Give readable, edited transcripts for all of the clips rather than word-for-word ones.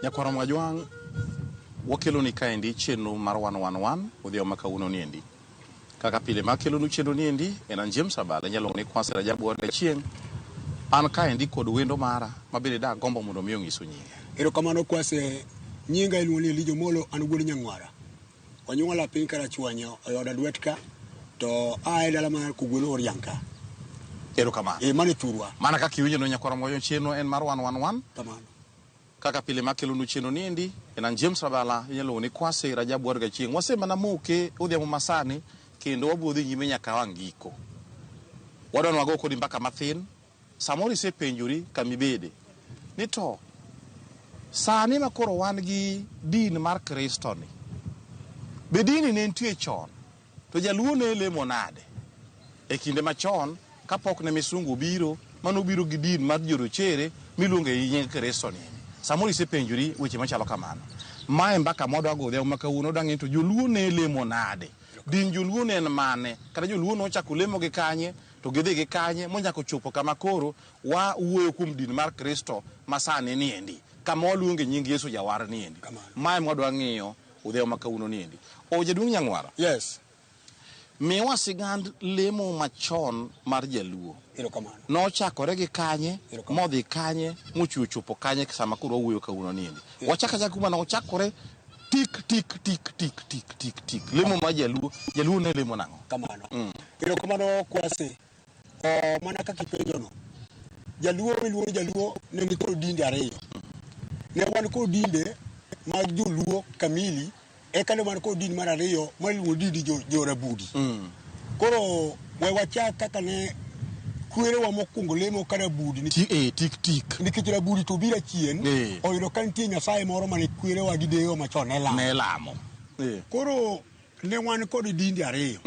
Nyakwar Mwajwang', wakeloni kaendi chenro mar 111 odhiambo ma kawuono niendi. Kaka pile ma kelonu chenro niendi en an James Abala, inyalo luongo ni Kwasi Rajabu Warga Chieng'. An kaendi kod wendo mara ma bende dagombo mondo mi onyisu nyinge. Erokamano Kwase, nyinga iluongo ni Elijah Omolo, an wuod Nyang'wara. Onyuola piny Karachuonyo e od Adwet ka to a e dala mar Kogweno Oriang' ka. Erokamano. E mano e thurwa. Mana kaka iwinjo no nyakwar Ramogi chenro en mar 111. Kamano. Kaka pile makelonu chenro niendi en an James Rabala, inyalo luongo ni Kwasi Rajabu Warga Chieng'. Wase mana moke odhiambo masani kendo wabiro dhi nyime nyaka wang' giko. Wadwa ni wago kodi mbaka mathin. Samoro isepenjori kamibede ni to sani ma koro wan gi din mar Kristo ni, be dini ne nitie chon? To jaluo ne lemo nade e kinde machon kapok ne misungu obiro mane obiro gi din mar jorochere miluongo e nying Kristo ni? Samoro isepenjori weche machalo kamano. Mae mbaka mwadwa go odhiambo ma kawuono wadwa ng'eyo to joluo ne lemo nade? Din joluo ne en mane? Kata joluo nochako lemo gi kanye to gidhi gi kanye monyako chopo kama koro wa wuoyo kuom din mar Kristo ma sani niendi, kama waluonge nying Yesu Jawar niendi. Mae mwadwa ng'iyo odhiambo ma kawuono niendi. O jaduong' Nyang'wara. Yes. Miwa sigand lemo machon mar jaluo. Erokamano. Nochakore gi kanye, modhi kanye, mochiwo chopo kanye sama koro wawuoyo kawuono niendi. Wachak achaka kuma nochakore tik tik tik tik tik tik tik. Lemo mar jaluo, jaluo ne lemo nang'o? Kamano. Erokamano Kwasi. O, mana kaka ipenjono. Jaluo miluongo ni jaluo ne nikod dinde ariyo. Ne wan kod dinde mag joluo kamili, eka ne wan kod din mar ariyo mar iluongo dindi jo Rabudi. Koro we wachak kaka ne kwerewa mokwongo lemo ka Rabudi. Tik tik. Nikech Rabudi to biro achien, oyudo ka nitie Nyasaye moro mane kwerewa gi deyewa machon ne lamo. Ne lamo. Koro ne wan kod dinde ariyo.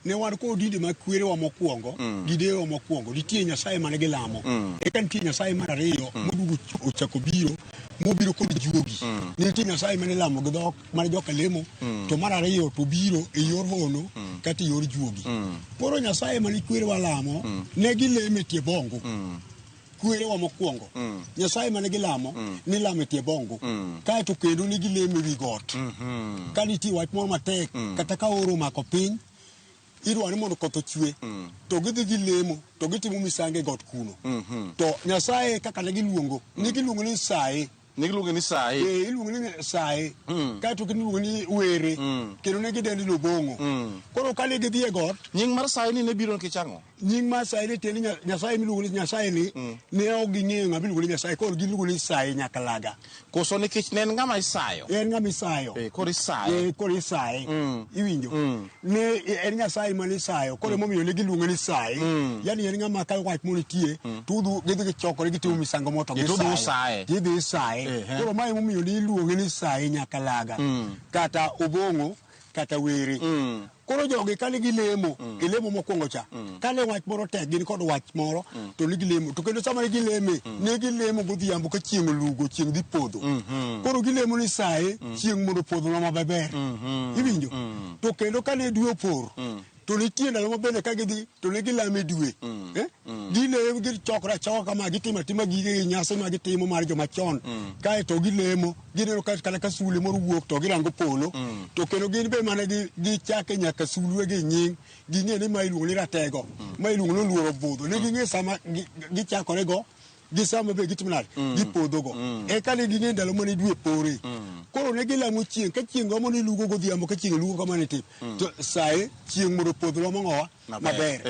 Ne wan kod dinde mag kwerewa mokwongo gi deyewa mokwongo. Nitie Nyasaye mane gilamo. Eka nitie Nyasaye mar ariyo moduogo ochako biro, mobiro kod juogi. Ne nitie Nyasaye mane ilamo gi dhok mane joka lemo, to mar ariyo to biro e yor hono kata e yor juogi. Koro Nyasaye mane kwerewa lamo, ne gilemo e tie bongo. Kwerewa mokwongo, Nyasaye mane gilamo, nilamo e tie bongo. Kaeto kendo ne gilemo e wi got. Ka nitie wach moro matek, kata ka oro omako piny, idwaro ni mondo koth ochwe, to gidhi gilemo, to gitimo misango e got kuno. To Nyasaye kaka ne giluongo, ne giluongo ni Saye. Ne giluonge ni Saye. Iluongo ni Saye. Kaeto kendo iluongo ni Were. Kendo ne gidende ni Obong'o. Koro kane gidhi e got. Nying mar Saye ni ne biro nikech ang'o? Nying mar Saye ni tiende Nyasaye miluongo ni Nyasaye ni, ne ok ging'eyo ng'ama iluongo ni Nyasaye, koro giluongo ni Saye Nyakalaga. Koso nikech ne en ng'ama isayo? En ng'ama isayo. Koro isaye. Koro isaye. Iwinjo? Ne en Nyasaye mane isayo, koro emomiyo ne giluonge ni Saye. Yaani en ng'ama ka wach moro nitie, to gidhi gichokore gitimo misango moro to gisaye. Gidhi isaye. Koro mae emomiyo ne iluonge ni Saye Nyakalaga. Kata Obong'o, kata Were. Koro jogi kane gilemo, e lemo mokwongo cha, kane wach moro tek, gin kod wach moro, to ne gilemo. To kendo sama ne gileme, ne gilemo godhiambo ka chieng' olugo, chieng' dhi podho. Koro gilemo ni Saye, chieng' mondo opodhnwa maber. Iwinjo? To kendo kane dwe opor, to nitie ndalo ma bende ka gidhi, to ne gilamo e dwe. Gilemo, gichokore achoka kama, gitimo atima gige nyasi ma gitimo mar joma chon. Kaeto gilemo, gineno ka kata ka sulwe moro wuok to girango polo. To kendo gin be mana gichake nyaka sulwe gi nying, ging'e ni ma iluongo ni Ratego, ma iluongo ni Oluoro Budho. Ne ging'e sama gichakore go, gi sama be gitimo nade, gipodho go. Eka ne ging'e ndalo mane dwe pore. Koro ne gilamo chieng', ka chieng' romo ni lugo godhiambo, ka chieng' lugo kama ne tim. To Saye chieng' mondo opodhnwa mong'owa maber.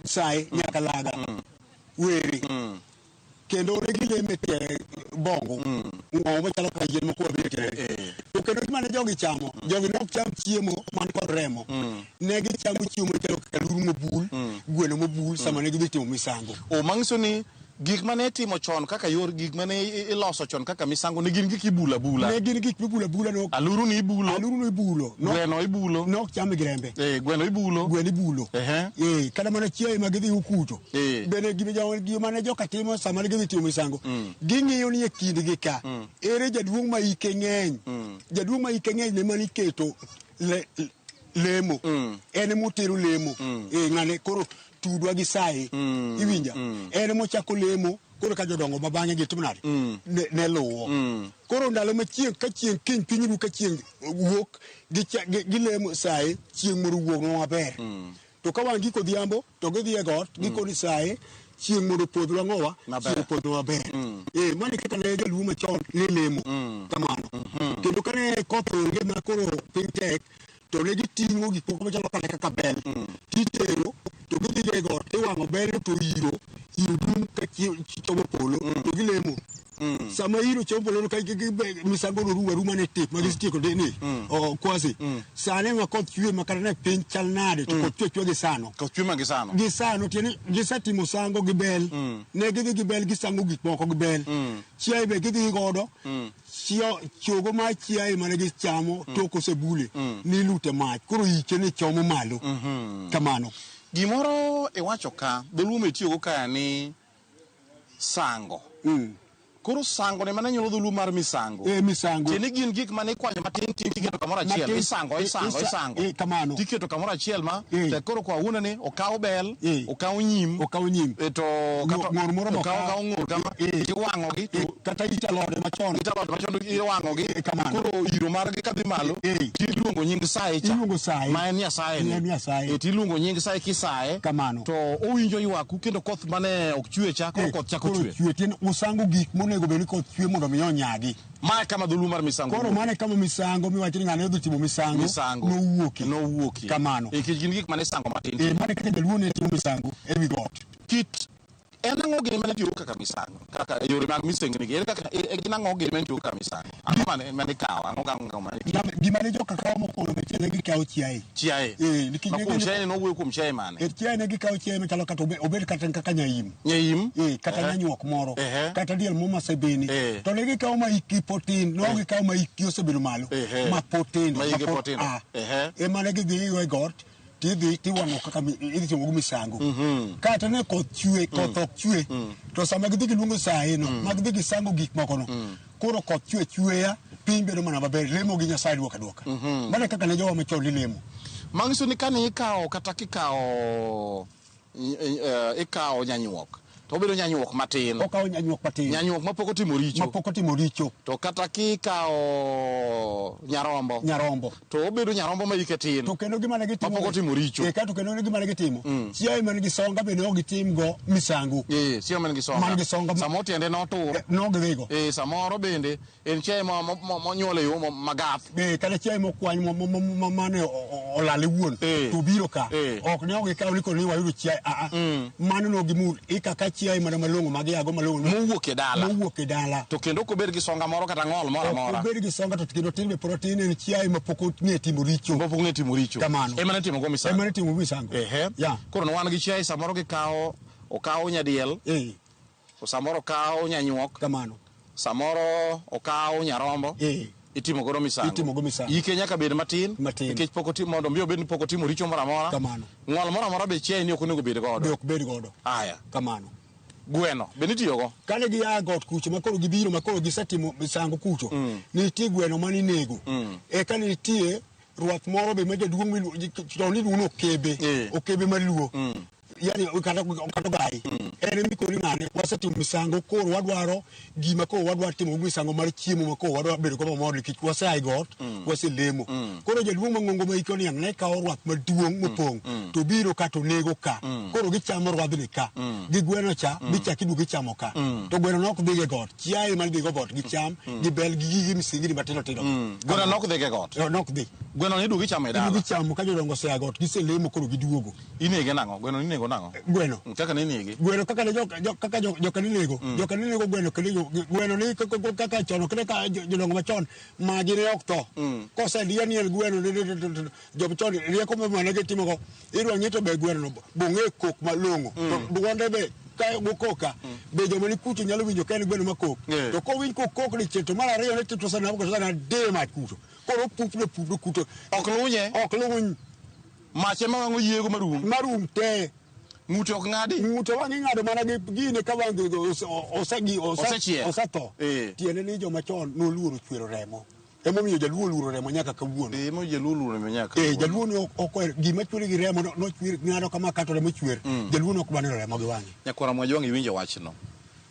Saye Nyakalaga, Were. Kendo ne gilemo e tie bongo, ng'owo machalo kaka yien moko wabiro e tie. To kendo gima ne jogi chamo, jogi ne ok cham chiemo man kod remo. Ne gichamo chiemo machalo kaka luru mobul, gweno mobul sama ne gidhi timo misango. O, manyiso ni gik mane itimo chon kaka yor gik mane iloso chon kaka misango ne gin gik ibulo abula. Ne gin gik mibulo abula no. Aluru ni ibulo. Aluru ni ibulo. Gweno ibulo. Ne ok cham gi rembe. Gweno ibulo. Gweno ibulo. Kata mana chiaye ma gidhi ukuto. Bende gima ne joka timo sama ne gidhi timo misango, ging'iyo ni e kindgi ka, ere jaduong' ma hike ng'eny. Jaduong' ma hike ng'eny ne mane iketo lemo. En ema otero lemo. Ng'ane koro tudwa gi Saye. Iwinja? En ema ochako lemo. Koro ka jodongo ma bang'e gitimo nade? Ne luwo. Koro ndalo ma chieng' ka chieng' kiny piny ru ka chieng' wuok gilemo saye chieng' moro wuok maber. To ka wang' giko odhiambo to gidhi e got gikoni saye chieng' mondo opodhwa ng'owa chieng' opodhwa maber. Mano kaka ne jaluo machon ne lemo kamano. Kendo kane koth onge ma koro piny tek to ne giting'o gik moko machalo kata kaka bel titero to gidhi e got iwang'o bel to iro dum ka chomo polo to gilemo. Sama iro chomo polo ka misango no rumo aruma ne tip ma gisetieko ni kwasi sane ma koth chwe ma kata ne piny chal nade to koth chwe chwe gi sano. Koth chwe ma gi sano. Gi sano tiende gisetimo sango gi bel. Ne gidhi gi bel gisango gik moko gi bel. Chiaye be gidhi godo. Chogo mar chiaye mane gichamo tok osebule nilute mach koro iche ne chomo malo. Kamano. Gimoro iwacho ka dholuo mitiyogo ka ni sango. Koro sango ne mane nyuolo dholuo mar misango. Misango. Tiende gin gik mane ikwanyo matin tin tiketo kamoro achiel. Isango, isango, isango. Kamano. Tiketo kamoro achiel ma te koro kwa wuone ni okaw bel, okaw nyim. Okaw nyim. To ng'or moro okaw ng'or kama. Iwang'o gi. Kata it alode machon. It alode machon iwang'o gi. Kamano. Koro iro margi kadhi malo. Tiluongo nying saye cha. Iluongo saye. Ma en Nyasaye ni. En Nyasaye. Tiluongo nying saye kisaye. Kamano. To owinjo ywaku kendo koth mane ok chwe cha koro koth chako chwe. Koro chwe tiende usango gik monego bed ni koth chwe mondo mi onyagi. Mae kama dholuo mar misango. Koro mane kama misango miwacho ni ng'ane odhi timo misango. Misango. Nowuokie. Nowuokie. Kamano. Nikech gin gik mane isango matin. Mane kaka jaluo ne timo misango e wi got. Kit en ang'o gini mane itiyogo kaka misango? Kaka yore mag misengni gi. Kaka gin ang'o gini mane itiyogo kaka misango? Ang'o mane ikawo? Ang'o mane ikawo? Gima ne joka kawo mokwongo machielo gikawo chiaye. Chiaye. Nikech Ma kuom chiaye nowuoyo kuom chiaye mane? Chiaye ne gikawo chiaye machalo kata obed kata kaka nyaim. Nyaim? Kata nyanyuok moro. Kata diel mo masebeni. To ne gikawo ma hikgi pod tin, ne ok gikawo ma hikgi osebedo malo. Ma pod tindo. Ma hikgi pod tindo. Ema ne gidhi e got. Tidhi tiwang'o kaka idhi timo go misango. Kata ne koth chwe, koth ok chwe, to sama gidhi giluongo saye no, ma gidhi gisango gik moko no, koro koth chwe chweya, piny bedo mana maber, lemo gi Nyasaye duoka duoka. Mano kaka ne jowa machon ne lemo. Manyiso ni kane ikawo kata kikawo ikawo nyanyuok, to obedo nyanyuok matin. Okawo nyanyuok matin. Nyanyuok mapok otimo richo. Mapok otimo richo. To kata kikawo nyarombo. Nyarombo. To obedo nyarombo ma hike tin. To kendo gima ne gitimo. Mapok otimo richo. Kato kendo gima ne gitimo. Chiaye man gi songa bende ok gitim go misango. Chiaye man gi songa. Man gi songa. Samoro tiende notur. No gidhigo. Samoro bende en chiaye monyuol e yo magath. Kata chiaye mokwany mane olal wuon. To biro ka. Ok ne ok gikawo ni koni wayudo chiaye. Mano no gimul. Ikaka chiaye mana malong'o ma giago malong'o. Mowuok e dala. Mowuok e dala. To kendo ok obed gi songa moro kata ng'ol moro amora. Ok obed gi songa to kendo tin be pod otin en chiaye mapok ong'e timo richo. Mapok ong'e timo richo. Kamano. Ema ne timo go misango. Ema ne timo misango. Koro ne wan gi chiaye samoro gikawo okawo nyadiel. To samoro okawo nyanyuok. Kamano. Samoro okawo nyarombo. Itimo godo misango. Itimo go misango. Ike nyaka bed matin. Matin. Nikech pok otimo mondo mi obed ni pok otimo richo moro amora. Kamano. Ng'ol moro amora be chiaye ni ok onego bed godo. Be ok bed godo. Aya. Kamano. Gweno be nitiyogo? Kane gia got kucho makoro gibiro makoro gisetimo misango kucho. Nitie gweno mane inego. Eka nitie rwath moro be ma jaduong' miluongo chon iluongo ni okebe. Okebe mar Luo. Yani kata gai. En mikoni ng'ane wasetimo misango koro wadwaro gima koro wadwaro timo misango mar chiemo ma koro wadwaro bedo go mamor nikech wasea e got, waselemo. Koro jaduong' mang'ongo ma hike oniang' ne kawo rwath maduong' mopong' to biro ka to nego ka. Koro gichamo rwadhni ka. Gi gweno cha bichak iduogo ichamo ka. To gweno ne ok dhi e got. Chiaye mane dhi go got gi cham, gi bel, gi gige misengini matindo tindo. Gweno ne ok dhi e got. Ne ok dhi. Gweno ne iduogo ichamo e dala. Iduogo ichamo ka jodongo osea got, giselemo koro giduogo. Inege nang'o? Gweno inego nang'o? Gweno. Kaka ne inege? Gweno kaka ne kaka joka ne nego. Joka ne nego gweno kendo gweno ni kaka chon kata ka jodongo machon magi ne ok tho. Kosediya ni en gweno joma chon rieko mane gitimogo idwa ng'i to be gweno no bong'e kok malong'o. To duonde be ka gokoka be joma ni kucho nyalo winjo ka en gweno makok. To kowinj kokok dichiel to mar ariyo ne to sana go sana de mach kucho. Koro pupno pupno kucho. Ok lunye? Ok luny. Mach ema wang'o yiego marum. Marum te. Ng'ute ok ng'adi? Ng'ute wang' ing'ado mana gi gine ka wang' Osechiek. osetho. Tiende ni joma chon noluoro chwero remo. Emomiyo jaluo oluoro remo nyaka kawuono. Emomiyo jaluo oluoro remo nyaka kawuono. Jaluo ne ok ohero gima chwero gi remo nochwer ng'ado kama kato remo chwer. Jaluo ne ok dwa neno remo gi wang'e. Nyakwara Mwajwang' iwinjo wachno.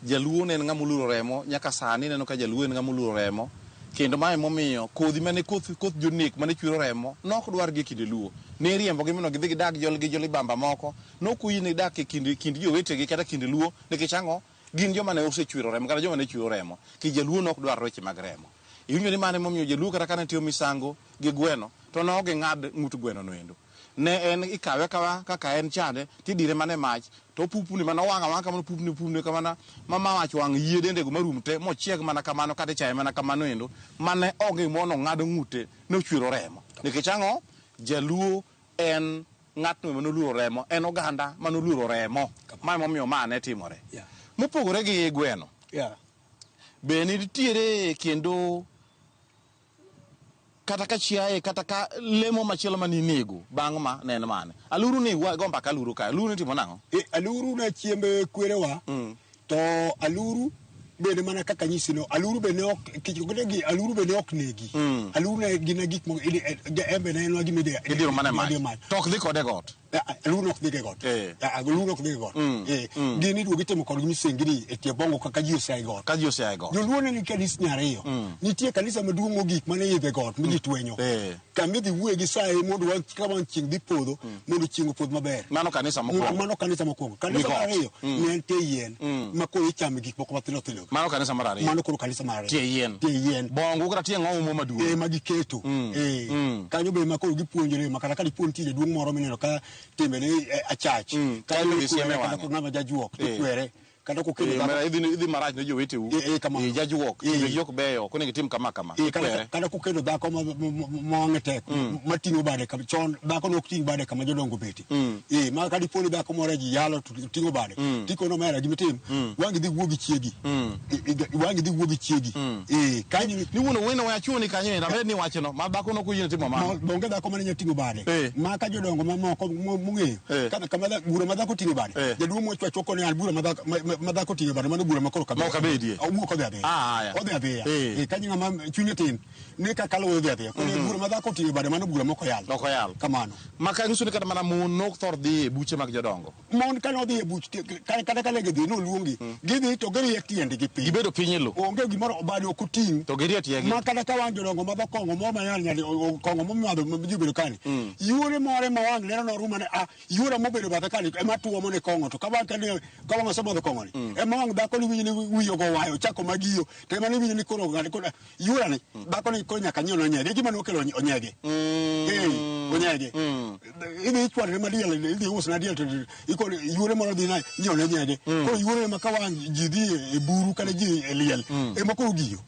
Jaluo ne en ng'ama oluoro remo, nyaka sani ineno ka Jaluo en ng'ama oluoro remo. Kendo mae emomiyo kodhi mane koth, koth jonek mane chwero remo nok dwar gi e kinde Luo. Ne iriembogi mondo gidhi gidag jol gi jolibamba moko. Nok oyienegi dak e kind, kind jowetegi kata kind Luo nikech ang'o? Gin joma ne osechwero remo kata joma ne chwero remo. Nikech Jaluo nok dwar weche mag remo. Iwinjo ni mano emomiyo Jaluo kata kane timo misango gi gweno to ne ok ging'ad ng'ut gweno noendo. Ne en ikawe akawa kaka en chande tidire mana e mach to opupni mana owang' awang'a kamano opupni opupni kamano ma mach wang' yie dendego marum te mochieg mana kamano kata ichaye mana kamano endo mane onge gimoro nong'ado ng'ute nochwero remo. Nikech ang'o? Jaluo en ng'atno manoluoro remo, en oganda manoluoro remo. Ma emomiyo ma ne timore. Yeah. Mopogore gi gweno, Yeah. be nitiere kendo kata ka chiaye kata ka lemo machielo mane inego bang' ma ne en mane? Aluru ni go mbaka aluru kae. Aluru nitimo nang'o? E, aluru ne chiembe kwerewa to aluru bende mana kaka nyisi no aluru be ne ok kich gi aluru be ne ok negi aluru ne gin gik moko embe ne en gima Idiro mana e mach. To ok dhi kode e got. Aluru ok dhi e got. Aluru ok dhi e got. Gin iduogo itimo kodgi misengini e tie bongo kaka ji osea e got. Ka ji osea e got. Joluo ne nigi kanisni ariyo. Nitie kanisa maduong' mogik mane idho e got mi ji twenyo. Kama idhi wuoye gi saye mondo ka wang' chieng' dhi podho mondo chieng' opodh maber. Mano kanisa mokwongo. Mano kanisa mokwongo. Kanisa mar ariyo ne en tie yien ma koro ichame gik moko mathindo thindo. Mano kanisa mar ariyo. Mano koro kanisa mar ariyo. Tie yien. Tie yien. Bongu kata tie ng'owu mo maduong'. Ema giketo. Kanyo be ema koro gipuonjore ma kata ka dipo nitie jaduong' moro mineno ka timbene achach. Kanyo idhi sieme Kata wang'e. ng'ama jajuok ikwere. Kata kokelo dhako. Idhi marach ne joweteu. Kamano. Jajuok. Timbegi ok beyo. Ok onego itim kama kama. Ikwere. Kata kokelo dhako ma wang'e tek mating'o bade kama chon dhako ne ok ting' bade kama jodongo obete. Ma ka dipo ni dhako moro ji yalo to ting'o bade. Tikono omera gima itim. Wang' idhi wuo gi chiegi. Wang' idhi wuo gi chiegi. Kanyo Ni wuon owene we achuoni kanyo endo. Abed ni wachno. Ma dhako nok oyiene timo mano. Onge dhako mane nyalo ting'o bade. Ma ka jodongo mamoko mong'eyo. Kama bura ma dhako ting'o bade. Jaduong' mochwa chwako ni an bura ma dhako ting'o bade mano bura ma koro kabede. Ma ok abedie. Owuok odhi adhiya. Odhi adhiya. Kanyo ng'ama chunye tin. Ni kaka luwo odhi adhiya. Koro bura ma dhako ting'o bade mano bura mok oyal. Ok oyal. Kamano. Ma ka nyiso ni kata mana mon nok thor dhi e buche mag jodongo. Mon kane odhi e buch kata ka ne gidhi noluongi. Gidhi to girie tiendgi piny. Gibedo piny e lo. Onge gimoro bade ok oting'. To girie tiegi. Ma kata ka wang' jodongo madho kong'o moro ma nyal nyal kong'o momadho ma ji obedo kani. Yuore moro ma wang' neno norumo ne a yuora mobedo bathe kani ema tuomo ne kong'o to ka wang' kane ka wang' osemadho kong'o ni ema wang' dhako ni winjo ni wiye ogo wayo ochako magiyo to ema ni winjo ni koro ng'ani koro yuora ni dhako ni koro nyaka nyiew onyege gima nokelo onyege. Onyege. Idhi ichwalre madiel idhi usna diel to ikoni yuore moro dhi na nyiew ne onyege. Koro yuore ema ka wang' ji dhi e buru kata ji e liel ema koro giyo.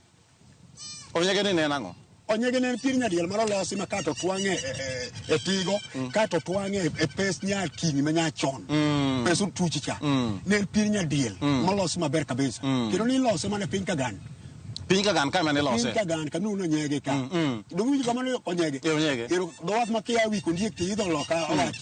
Onyege ni ne en ang'o? Onyege ne en pir nyadiel moro losi ma kato twang'e e tigo kato twang'e e pes nyakinyi ma nyachon. Pes otuchi cha. Ne en pir nyadiel molosi maber kabisa. Kendo nilose mana e piny Kagan. Piny Kagan ka ema nilose. Piny Kagan kama iluongo ni Onyege ka. Donge iwinjo kama ni Onyege? Onyege. Ero dho wath ma kia wi Kondiek to idho loka Olach.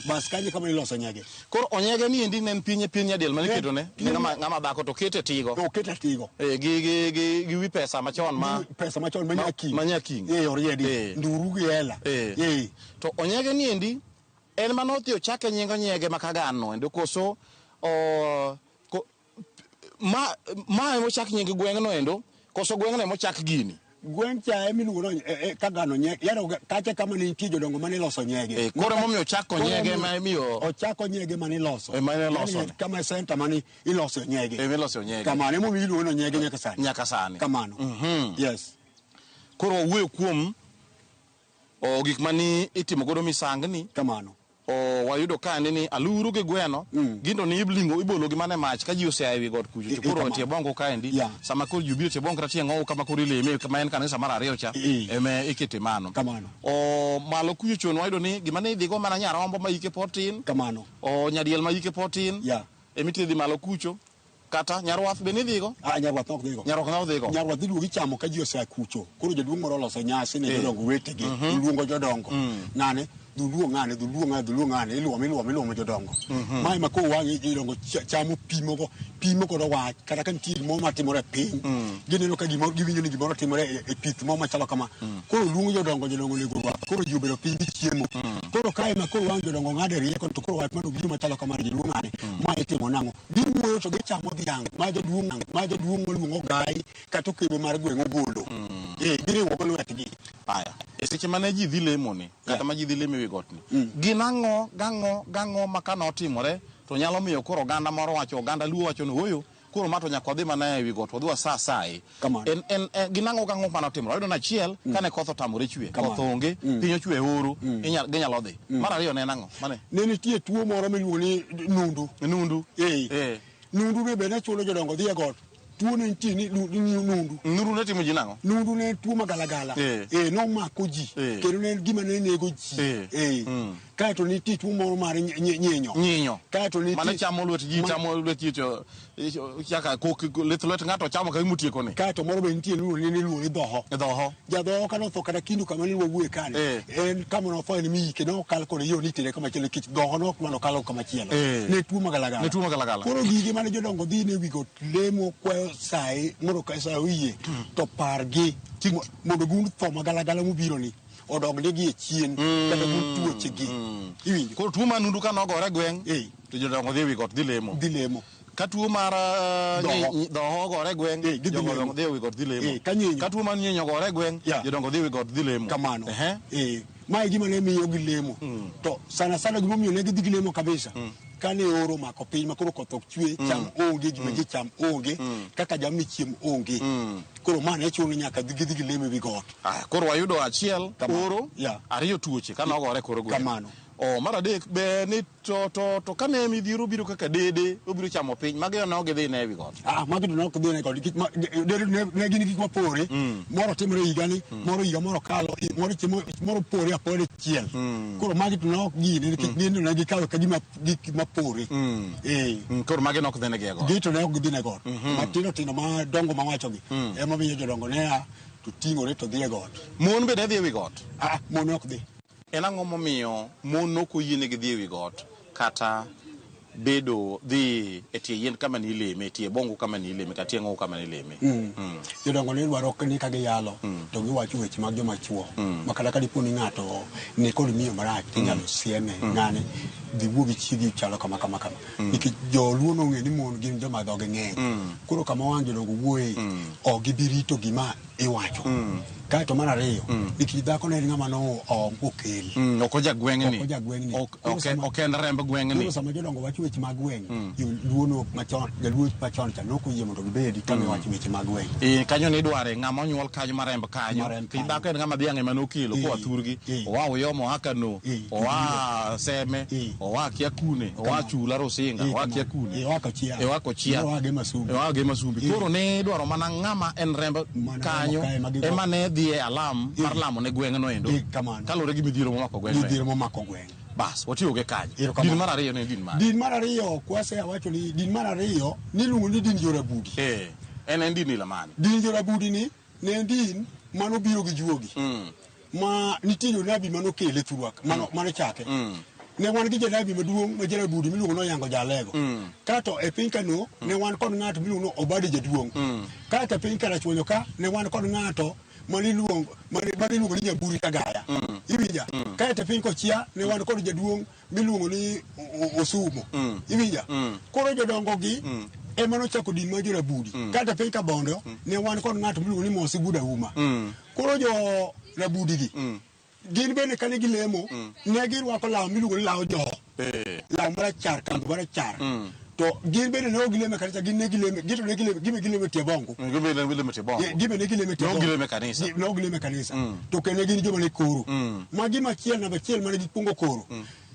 Bas kanyo kama niloso Onyege. Koro Onyege ni endi ne en piny piny nyadiel mane iketo ne ng'ama dhako to okete tigo. To okete tigo. Gi wi pesa machon ma pesa machon ma nyaking. Ma nyaking. Oriedi. Nduru gi hela. To Onyege ni endi en mane odhi ochake nying Onyege ma Kagan no endo koso ma ema ochak nying gweng'no endo koso gweng'no ema ochak gini. Gweng' cha ema iluongo ni Kagan Onyege. Yaani kacha kama ne nitie jodongo mane iloso Onyege. Koro emomiyo ochak Onyege ma imiyo Ochak Onyege mane iloso. Mane iloso. Yaani kama center mane iloso Onyege. Ema iloso Onyege. Kamano emomiyo iluongo ni Onyege nyaka sani. Nyaka sani. Kamano. Yes. Koro wawuoyo kuom gik mane itimo godo misangni. Kamano. Wayudo ka ni aluru gi gweno gin to ni ibling'o ibolo gi mana e mach ka ji osea e wi got kucho to koro tie bongo kaendi sama koro ji obiro tie bongo kata tie ng'owu kama koro ileme kama en kanisa mar ariyo cha ema ikete mano. Kamano. Malo kucho chon wayudo ni gima ne idhigo mana nyarombo ma hike pod tin. Kamano. Nyadiel ma hike pod tin. Ema idhi malo kucho. Kata nyarwath be nidhigo? Nyarwath ok dhigo. Nyarwath ne ok dhigo. Nyarwath iduogo ichamo ka ji osea kucho. Koro jaduong' moro oloso nyasi ne jodongo wetegi. Oluongo jodongo. Ng'ane? Dholuo ng'ane, dholuo ng'ane, dholuo ng'ane, iluomo, iluomo, iluomo jodongo. Mae ma koro wang'e jodongo chamo pimo go, pimo godo wach, kata ka nitie gimoro matimore e piny, gineno ka gimoro, giwinjo ni gimoro timore e pith moro machalo kama. Koro luongo jodongo, jodongo onego orwak. Koro ji obedo piny gichiemo. Koro kae ma koro wang' jodongo ng'ade rieko to koro wach mano obiro machalo kama joluo ng'ane. Ma itimo nang'o? Giwuoyo to gichamo dhiang' ma jaduong' maluongo gai kata okebe mar gweng' ogolo. Eh, giriwo go lwetgi. Aya, e seche mane ji dhi lemo ni, kata ma ji dhi lemo e wi got ni, gin ang'o gang'o gang'o ma ka notimore to nyalo miyo koro oganda moro wacho, oganda luo wacho ni ooyo, koro ma to nyaka wadhi mana e wi got, wadhi wasa asaye. Kamano. En, gin ang'o gang'o mane otimore? Wayudo ni achiel, kane koth otamore chwe, Kamano. koth onge, piny ochwe oro, ginyalo dhi. Mar ariyo ne en ang'o? Mane? Ne nitie tuo moro miluongo ni nundu. Nundu. Eh. Eh. Nundu ne be ne chuno jodongo dhi e got. Tuo ne nitie ni nundu. Nundu ne timo ji nang'o? Nundu ne en tuo magalagala. Eh. Eh, nomako ji. Eh. Kendo ne en gima ne nego ji. Eh. Eh. Kaeto nitie tuo moro mar nyinyo. Nyinyo. Kaeto nitie Mane chamo lwet ji, chamo lwet ji to chaka kok lith lwet ng'ato chamo ka gimotieko ni. Kaeto moro be nitie miluongo ni iluongo ni dhoho. Dhoho. Jadhoho ka notho kata kindu kama ne wawuoye kani. Eh. En kama notho en miyike ne okal kode yo nitere kama chielo nikech dhoho ne ok dwa nokal kama chielo. Eh. Ne tuo magalagala. Ne tuo magalagala. Koro gige mane jodongo dhi ne wi got lemo kwayo saye mondo ka saye oyie to pargi mondo gund tho magalagala mobiro ni odog negi e chien kata gund tuoche gi. Iwinjo? Koro tuo mar nundu ka nogore e gweng' Eh. to jodongo dhi e wi got dhi lemo. Dhi lemo. Ka tuo mar Dhoho. dhoho ogore e gweng', Eh, gidhi jodongo lemo. dhi e wi got dhi lemo. Eh, ka nyinyo. Ka tuo mar nyinyo ogore e gweng', Yeah. jodongo dhi e wi got dhi lemo. Kamano. Ehe. Eh, mae gima ne miyo gilemo. To sana sana gimomiyo ne gidhi gilemo kabisa. Kane oro omako piny ma koro koth ok chwe, cham onge, gima ji cham onge, kaka jamni chiem onge. Koro ma ne chuno nyaka gidhi gilemo e wi got. Aya, koro wayudo achiel Kamano. oro, Yeah. ariyo tuoche ka nogore koro gweng'. Kamano. O, mar adek be ni to kane midhiero obiro kaka dede, obiro chamo piny, magi ne ok gidhi ne e wi got. Ah, magi to ne ok dhi ne got nikech ne gin gik mapore. Moro timore higani, moro higa moro kalo, moro chiemo, moro pore apora dichiel. Koro magi to ne ok gine nikech gin to ne gikawo ka gima gik mapore. Eh. Koro magi ne ok dhi negi e got. Gi to ne ok gidhi ne got. Matindo tindo madongo mawachogi ema miyo jodongo ne a to ting'ore to dhi e got. Mon be ne dhi e wi got. Ah, mon ok dhi. En ang'o momiyo mon ok oyienegi dhi e wi got kata bedo dhi e tie yien kama ne ileme, tie bongo kama ne ileme, kata tie ng'owo kama ne ileme? Jodongo ne dwaro ni ka giyalo to giwacho weche mag joma chuo. Ma kata ka dipo ni ng'ato ni kod miyo marach tinyalo sieme ng'ane dhi wuo gi chiegi chalo kama kama kama. Nikech joluo nong'e ni mon gin joma dhogi ng'eny. Koro kama wang' jodongo wuoye ok gibi rito gima iwacho. Kaeto mar ariyo, nikech dhako ne en ng'ama no oom kokel. Ok oja gweng'ni. Ok oja gweng'ni. Ok en remb gweng'ni. Koro sama jodongo wacho weche mag gweng', joluo no machon, jaluo machon cha nok oyie mondo gibedi kama iwacho weche mag gweng'. Eh, kanyo ne idware ng'ama onyuol kanyo maremb kanyo. Maremb Nikech kanyo. dhako en ng'ama dhiang' ema nokelo koa thurgi. Oa Uyoma, oa Kano, oa Seme, oa kia kune, oa Chula Rusinga, oa kia kune. Oa Kochia. Oa Kochia. Oa Gemasumbi. Oa Gemasumbi. Koro ne idwaro mana ng'ama en remb Mana kanyo kae ma gigo- ema ne dhi e alam mar lamo ne gweng'no endo. Kamano. Kaluwore gi midhiero momako gweng'no. Midhiero momako gweng'. Bas, watiyo ge kanyo. Erokamano. Din mar ariyo ne en din mane? Din mar ariyo, kwase awacho ni din mar ariyo niluongo ni din jorabudi. Eh, en din ila mane? Din jorabudi ni ne en din manobiro gi juogi. Ma nitie jonabi manokele thurwa, mano chake. Ne wan gi janabi maduong' ma jarabudi miluongo ni Oyango Jalego. Kato e piny Kano ne wan kod ng'ato miluongo ni Obadi Jaduong'. Kato e piny Karachuonyo ka ne wan kod ng'ato maniluongo ni Nyaburi Kagaya. Iwinja? Kato e piny Kochia ne wan kod jaduong' miluongo ni Osumo. Iwinja? Koro jodongo gi ema nochako din mar jorabudi. Kato e piny Kabondo ne wan kod ng'ato miluongo ni Mosi Budauma. Koro jo rabudi gi gin bende kane gilemo ne girwako law miluongo ni law joho. Law marachar, kandho marachar. To gin bende ne ok gilemo e kanisa, gin ne gilemo, gin to ne gilemo, gin be gilemo e tie bongo. Gin be ne gilemo e tie bongo. Gin be ne gilemo e tie Ne ok bongo. gilemo e kanisa. Ne ok gilemo e kanisa. To kendo ne gin joma ne koro. Ma gima achiel namba achiel mane gikwongo koro.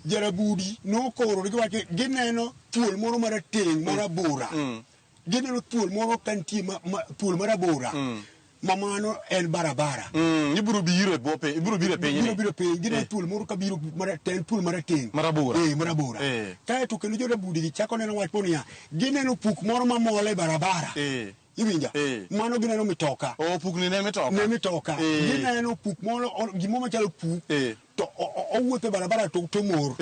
Jarabudi nokoro ne giwacho gineno thuol moro marateng' marabora. Gineno thuol moro ka nitie thuol marabora. Ma mano en barabara. Ibiro biro e bwo piny, ibiro biro e piny ni. Ibiro biro piny, gineno thuol moro kabiro marateng', thuol marateng'. Marabora. Marabora. Kaeto kendo jorabudi gi chako neno wach niya, gineno puk moro mamol e barabara. Iwinja? Mano gineno mitoka. O, puk ni ne mitoka. Ne mitoka. Gineno puk moro, gimoro machalo puk. To owuotho e barabara to mor.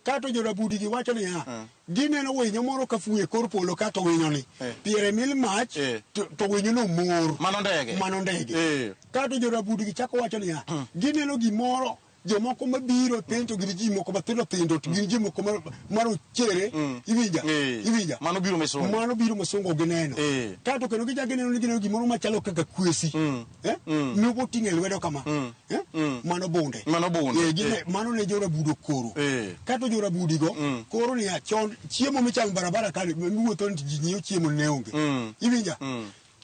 Kato jorabudi gi wacho niya, gineno winyo moro ka fuyo e kor polo ka to winyo ni piere mil mach to winyo no mor. Mano ndege. Mano ndege. Kato jorabudi gi chako wacho niya, gineno gimoro jomoko mabiro piny to gin ji moko mathindo thindo to gin ji moko marochere. Iwinja? Iwinja? Mano biro misungo. Mano biro misungo gineno. Kato kendo gichako gineno ni gineno gimoro machalo kaka kwesi. Moting'o e lwedo kama. Mano bunde. Mano bunde. Mano ne jorabudo koro. Kato jorabudigo koro niya, chon chiemo michamo barabara ka miwuotho ni ji nyiewo chiemo ne onge. Iwinja?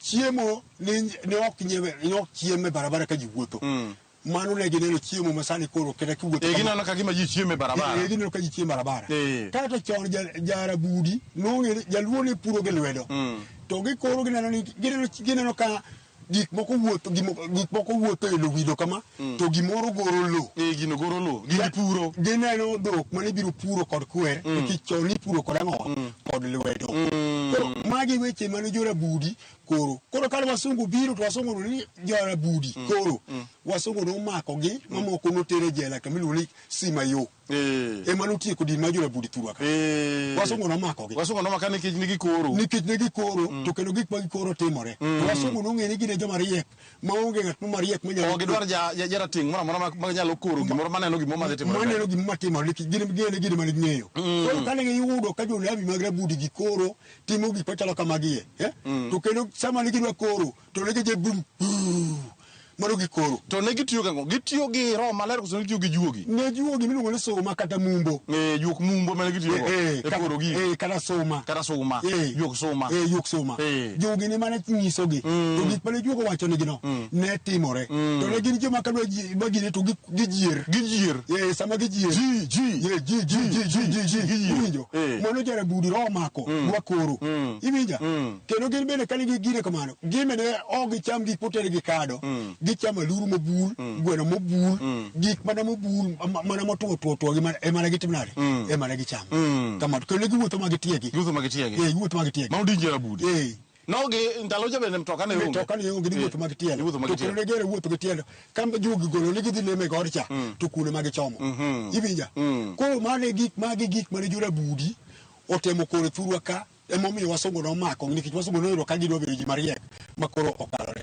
Chiemo ne ok nyiewe, ne ok chiem e barabara ka ji wuotho. Mano ne gineno chiemo ma sani koro kata kiwuotho kama. Gineno ka gima ji chiemo e barabara. Gineno ka ji chiemo e barabara. Kato chon jarabudi nong'ere, jaluo ne puro gi lwedo. To gikoro gineno ni gineno ka gik moko wuotho, gik moko wuotho e lowido kama, to gimoro goro lo. Gino goro lo, gini puro. Gineno dhok mane biro puro kod kwer, nikech chon ni puro kod ang'o? Kod lwedo. Koro magi weche mane jorabudi koro. Koro kane wasungu biro to wasungu ni jorabudi koro. Wasungu nomako gi, mamoko notere jela kama iluongo ni Simayo. Ema notieko din mar jorabudi thurwa ka. Wasungu nomako gi. Wasungu nomako nikech ne gikoro. Nikech ne gikoro, to kendo gik ma gikoro timore. To wasungu nong'e ni gin e joma riek, maonge ng'at moro mariek manyalo Ok gidwar jarateng' moro amora manyalo koro gimoro maneno gimoro madhi timore. Maneno gimoro matimore nikech gin gin gin ema ging'eyo. Koro kane giyudo ka jonabi mag rabudi gi koro timo gik machalo kamagi e, to kendo sama ne gidwa koro to ne gidhi bum, mano gikoro. To ne gitiyo gang'o? Gitiyo gi roho maler koso ne gitiyo gi juogi? Ne juogi miluongo ni suma kata mumbo. Juok mumbo mane gitiyo go. E koro gi. Kata suma. Kata suma. Juok suma. Juok suma. Juogi ne mane nyisogi. To gik mane juogo wacho nigi no, ne timore. To ne gin joma kadwa magine to gijier. Gijier. Sama gijier. Ji, ji. Ji, ji, ji, ji, ji, ji. Gijier. Iwinjo? Mano jarabudi roho mako, dwa koro. Iwinja? Kendo gin bende kane gigire kamano, gin bende ok gicham gik moted gi kado. Gichamo aluru mobul, gweno mobul, gik mana mobul, mana motwo two two gi ema ne gitimo nade? Ema ne gichamo. Kamano. Kendo giwuotho ma gitiegi. Giwuotho ma gitiegi. Giwuotho ma gitiegi. Mano dinje rabudi. No gi ndalo cha bende mtoka ne onge. Mtoka ne onge, giwuotho ma gitielo. Giwuotho ma To kendo gitielo. ne gere wuotho gi tielo. Ka juogi golo ni gidhi lemo e god cha, to kuno ma gichomo. Iwinja? Koro mano e gik magi gik mane jorabudi otemo koro thurwa ka, emomiyo wasungu nomako, nikech wasungu noyudo ka gidwa bedo ji mariek ma koro okalore.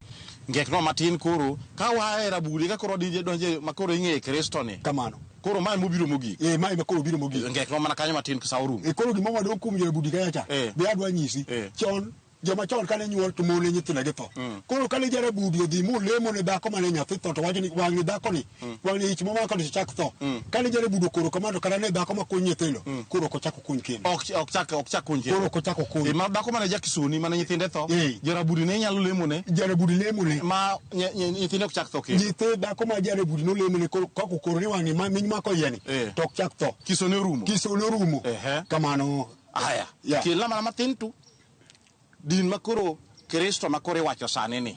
Ngekno matin koro, ka waa e rabudi, ka koro donje donje ma koro ing'e Kristo ni. Kamano. Koro mae mobiro mogik. Mae ma koro biro mogik. Ngekno mana kanyo matin sa orumo. Koro gima wadong' kuom jorabudi kacha cha, be adwa nyisi. Chon, joma chon kane nyuol to mon ne nyithindo gi tho. Koro kane jarabudi odhi molemo ne dhako mane nyathi tho to wacho ni wang' ni dhako ni, wang' ni ich momako ni chak tho. Kane jarabudi okoro kamano to kata ne dhako ma kuny nyithindo, koro ok ochako kuny kendo. Ok chak kuny kendo. Koro ok ochako kuny. Ma dhako mane jakisoni mane nyithinde tho, jarabudi ne nyalo lemo ne. Jarabudi lemo ne. Ma nyithinde ok chak tho kendo. Nyithind dhako ma jarabudi nolemo ne koro kaka okoro ni wang' ni ma miny mako iye ni, to ok chak tho. Kisoni orumo. Kisoni orumo. Kamano. Aya. Kelna mana matin tu. Din makoro Kristo makoro iwacho sani ni.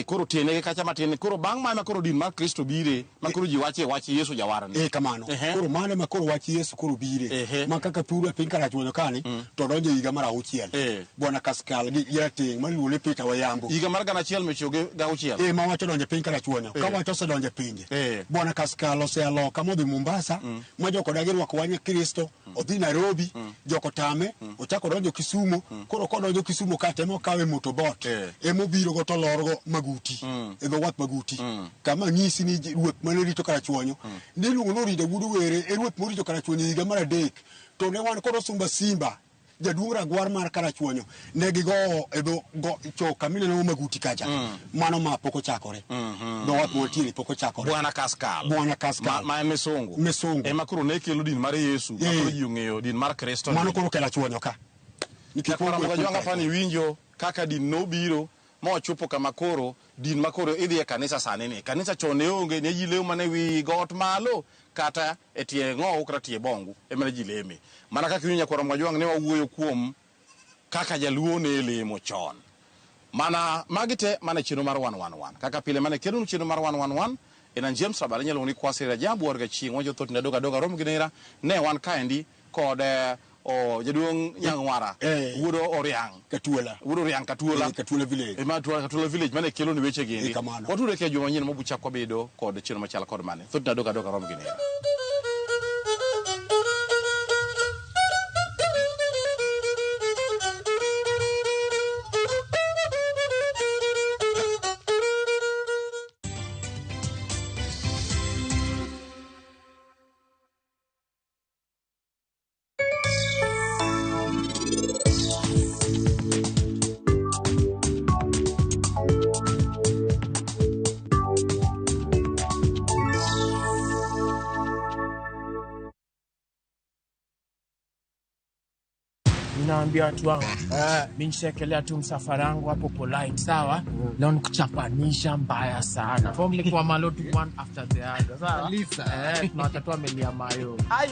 Koro tiene kacha matin, koro bang' ma koro din mar Kristo bire, makoro ji wache wach Yesu jawarni. Kamano. Koro mano ma koro wach Yesu koro bire. Ma kaka thuru e piny Karachuonyo kani, to donjo higa mar 6. Bwana Kaskal gi jarateng' ma iluongo ni Peter Wayambo. Higa mar 1906. Ma wacho donjo e piny Karachuonyo. Ka wacho osedonjo e pinje. Bwana Kaskal osea loka modhi Mombasa, ma joko dagi rwako wach Kristo, odhi Nairobi, joko tame, ochako donjo Kisumu, koro kodonjo Kisumu ka temo okawe motorbot, emobiro go to lorgo Maguti, e dho wath Maguti. Kama ng'isi ni ruoth mane rito Karachuonyo, ne iluongo ni Orinda Wuod Were, e ruoth morito Karachuonyo higa mar 3. To ne wan kod Osumba Simba, jaduong' ragwar mar Karachuonyo, ne gigo e dho go cho kama ineno Maguti kacha. Mano ma pok ochakore. Dho wath mantiere pok ochakore. Bwana Kaskal. Bwana Kaskal. Ma en misungu. Misungu. Ema koro ne kelo din mar Yesu, ma koro ji ong'eyo din mar Kristo. Mano koro kelo Rachuonyo ka. Nikech Nyakwara Mgajwanga fani winjo kaka din nobiro ma ochopo kama koro din ma koro idhi e kanisa sani ni. Kanisa chon ne onge, ne ji lemo mana e wi got malo kata e tie ng'owu kata tie bongu ema ne ji leme. Mana kaka iwinjo Nyakwara Mgajwang' ne wawuoyo kuom kaka jaluo ne lemo chon. Mana magi te mana chenro mar 111. Kaka pile mana kelo chenro mar 111 en James Rabala inyalo ni Kwasi Rajabu warga chieng' wacho thoth ne doga doga rom gi nera ne wan kaendi kod O jaduong' Nyang'wara. Eh. Wuod Oriang'. Katuola. Wuod Oriang' Katuola. Eh, Katuola village. Ema Katuola village mane kelo ni weche gi endi. Eh, kamano. Watudre ke juma manyien mabuchak wabedo kod chenro machal kod mane. Thothne adok adoka rom gi nera. Ninaambia watu wangu mi nishaekelea tu msafara wangu hapo polite, sawa. Leo nikuchapanisha mbaya sana. Form ni kwa malo tu one after the other, sawa. Eh, tuna watatu amelia mayo. Ah,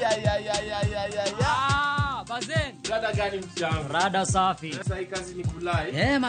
bazen. Rada gani msiangu? Rada safi. Sasa hii kazi ni kulai. Eh,